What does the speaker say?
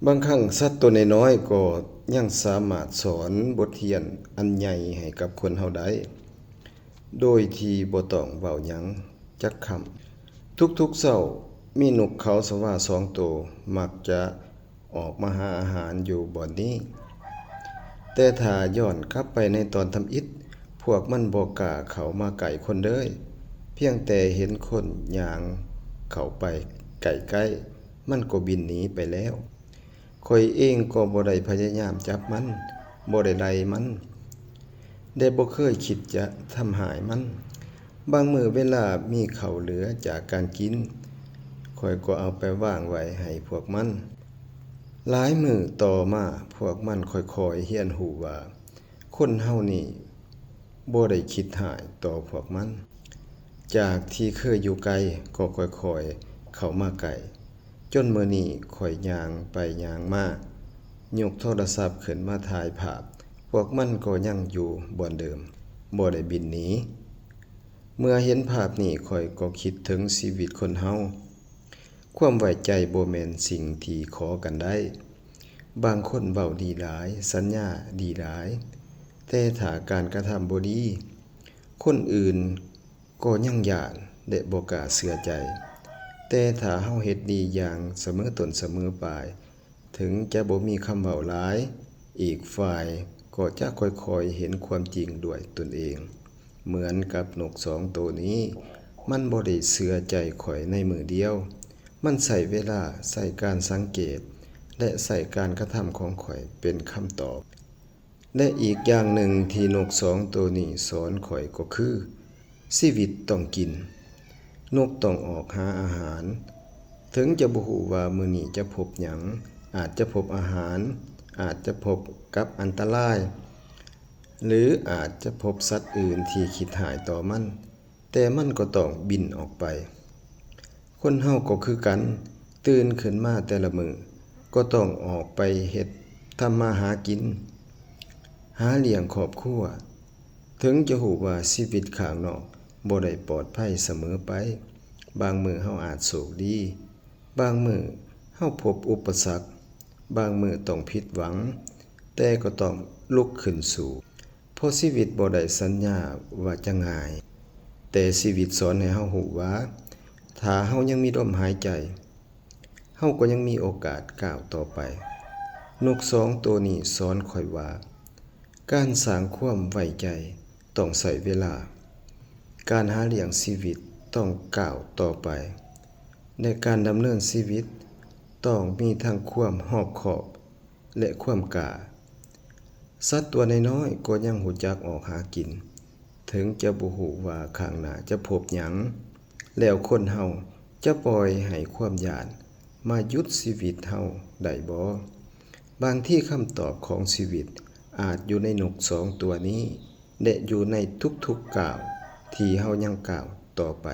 ບາງຄັ້ງສັດໂຕນ້ອຍໆກໍຍັງສາມາດສອນບົດຮຽນອັນໃຫຍ່ໃຫ້ກັບຄົນເຮົາໄດ້ ໂດຍທີ່ບໍ່ຕ້ອງເວົ້າຫຍັງຈັກຄຳ. ທຸກໆເຊົ້າ, ມີນົກເຂົາສະຫວາສອງໂຕມັກຈະອອກມາຫາອາຫານຢູ່ບ່ອນນີ້. ແຕ່ຖ້າຍ້ອນກັບໄປໃນຕອນທຳອິດ, ພວກມັນບໍ່ກ້າເຂົ້າມາໃກ້ຄົນເລີຍ. ພຽງແຕ່ເຫັນຄົນຍ່າງເຂົ້າໄປໃກ້ໆ, ມັນກໍບິນໜີໄປແລ້ວ. ຂ້ອຍເອງກໍບໍ່ໄດ້ພະຍາຍາມຈັບມັນ, ບໍ່ໄດ້ໄລ່ມັນ ແລະ ບໍ່ເຄີຍຄິດຈະທຳຮ້າຍມັນ. ບາງມື້ເວລາມີເຂົ້າເຫຼືອຈາກການກິນ, ຂ້ອຍກໍເອົາໄປວາງໄວ້ໃຫ້ພວກມັນ. ຫຼາຍມື້ຕໍ່ມາ, ພວກມັນຄ່ອຍໆຮຽນຮູ້ວ່າ ຄົນເຮົານີ້ບໍ່ໄດ້ຄິດຮ້າຍຕໍ່ພວກມັນ. ຈາກທີ່ເຄີຍຢູ່ໄກກໍຄ່ອຍໆເຂົ້າມາໃກ້, ຈົນມື້ນີ້ຂ້ອຍຍ່າງໄປຍ່າງມາ, ຍົກໂທລະສັບຂຶ້ນມາຖ່າຍພາບ, ພວກມັນກໍຍັງຢູ່ບ່ອນເດີມ, ບໍ່ໄດ້ບິນໜີ. ເມື່ອເຫັນພາບນີ້, ຂ້ອຍກໍຄິດເຖິງຊີວິດຄົນເຮົາ. ຄວາມໄວ້ໃຈບໍ່ແມ່ນສິ່ງທີ່ຂໍກັນໄດ້. ບາງຄົນເວົ້າດີຫຼາຍ, ສັນຍາດີຫຼາຍ, ແຕ່ຖ້າການກະທຳບໍ່ດີ, ຄົນອື່ນກໍຍັງຢ້ານ ແລະ ບໍ່ກ້າເຊື່ອໃຈ. ແຕ່ຖ້າເຮົາເຮັດດີຢ່າງສະເໝີຕົ້ນສະເໝີປາຍ, ເຖິງຈະບໍ່ມີຄຳເວົ້າຫຼາຍ, ອີກຝ່າຍກໍຈະຄ່ອຍໆເຫັນຄວາມຈິງດ້ວຍຕົນເອງ. ເໝືອນກັບນົກສອງໂຕນີ້, ມັນບໍ່ໄດ້ເຊື່ອໃຈຂ້ອຍໃນມື້ດຽວ. ມັນໃຊ້ເວລາ, ໃຊ້ການສັງເກດ ແລະ ໃຊ້ການກະທຳຂອງຂ້ອຍເປັນຄຳຕອບ. ແລະ ອີກຢ່າງໜຶ່ງທີ່ນົກສອງໂຕນີ້ສອນຂ້ອຍກໍຄື ຊີວິດຕ້ອງກິນ. ນົກຕ້ອງອອກຫາອາຫານ. ເຖິງຈະບໍ່ຮູ້ວ່າມື້ນີ້ຈະພົບຫຍັງ, ອາດຈະພົບອາຫານ, ອາດຈະພົບກັບອັນຕະລາຍ ຫຼື ອາດຈະພົບສັດອື່ນທີ່ຄິດຮ້າຍຕໍ່ມັນ, ແຕ່ມັນກໍຕ້ອງບິນອອກໄປ. ຄົນເຮົາກໍຄືກັນ, ຕື່ນຂຶ້ນມາແຕ່ລະມື້ກໍຕ້ອງອອກໄປເຮັດທຳມາຫາກິນ, ຫາລ້ຽງຄອບຄົວ. ເຖິງຈະຮູ້ວ່າຊີວິດຂ້າງນອກບໍ່ໄດ້ປອດໄພສະເໝີໄປ, ບາງມື້ເຮົາອາດໂຊກດີ, ບາງມື້ເຮົາພົບອຸປະສັກ, ບາງມື້ຕ້ອງຜິດຫວັງ, ແຕ່ກໍຕ້ອງລຸກຂຶ້ນສູ້. ເພາະຊີວິດບໍ່ໄດ້ສັນຍາວ່າຈະງ່າຍ, ແຕ່ຊີວິດສອນໃຫ້ເຮົາຮູ້ວ່າ ຖ້າເຮົາຍັງມີລົມຫາຍໃຈ, ເຮົາກໍຍັງມີໂອກາດກ້າວຕໍ່ໄປ. ນົກສອງໂຕນີ້ສອນຂ້ອຍວ່າ ການສ້າງຄວາມໄວ້ໃຈຕ້ອງໃຊ້ເວລາ, ການຫາລ້ຽງຊີວິດຕ້ອງກ້າວຕໍ່ໄປ ແລະ ການດຳເນີນຊີວິດຕ້ອງມີທັງຄວາມຮອບຄອບ ແລະ ຄວາມກ້າ. ສັດຕົວນ້ອຍໆກໍຍັງຮູ້ຈັກອອກຫາກິນ, ເຖິງຈະບໍ່ຮູ້ວ່າຂ້າງໜ້າຈະພົບຫຍັງ, ແລ້ວຄົນເຮົາຈະປ່ອຍໃຫ້ຄວາມຢ້ານມາຢຸດຊີວິດເຮົາໄດ້ບໍ່? ບາງທີຄຳຕອບຂອງຊີວິດອາດຢູ່ໃນນົກສອງຕົວນີ້ ແລະ ຢູ່ໃນທຸກໆກ້າວທີ່ເຮົາຍັງກ້າວຕໍ່ໄປ.